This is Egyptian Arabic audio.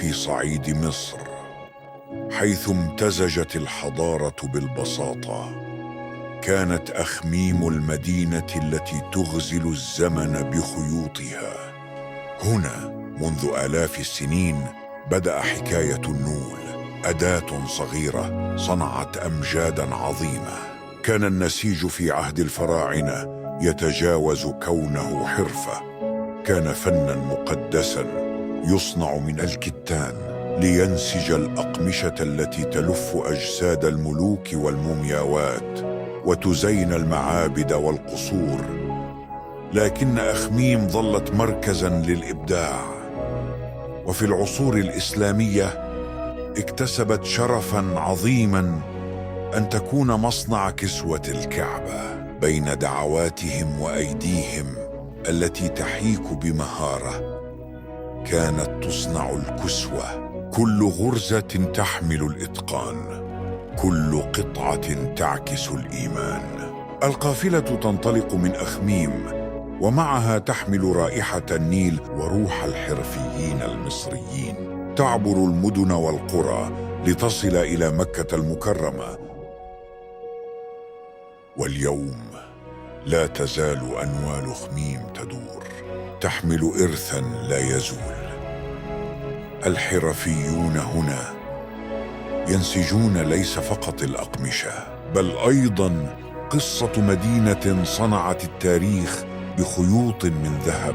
في صعيد مصر، حيث امتزجت الحضارة بالبساطة. كانت أخميم المدينة التي تغزل الزمن بخيوطها. هنا منذ آلاف السنين بدأ حكاية النول، أداة صغيرة صنعت أمجادا عظيمة. كان النسيج في عهد الفراعنة يتجاوز كونه حرفة، كان فنا مقدسا يصنع من الكتان لينسج الأقمشة التي تلف أجساد الملوك والمومياوات وتزين المعابد والقصور. لكن أخميم ظلت مركزا للإبداع، وفي العصور الإسلامية اكتسبت شرفا عظيما أن تكون مصنع كسوة الكعبة. بين دعواتهم وأيديهم التي تحيك بمهارة كانت تصنع الكسوة. كل غرزة تحمل الإتقان، كل قطعة تعكس الإيمان. القافلة تنطلق من أخميم، ومعها تحمل رائحة النيل وروح الحرفيين المصريين. تعبر المدن والقرى لتصل إلى مكة المكرمة. واليوم لا تزال أنوال خميم تدور، تحمل إرثا لا يزول. الحرفيون هنا ينسجون ليس فقط الأقمشة، بل أيضا قصة مدينة صنعت التاريخ بخيوط من ذهب.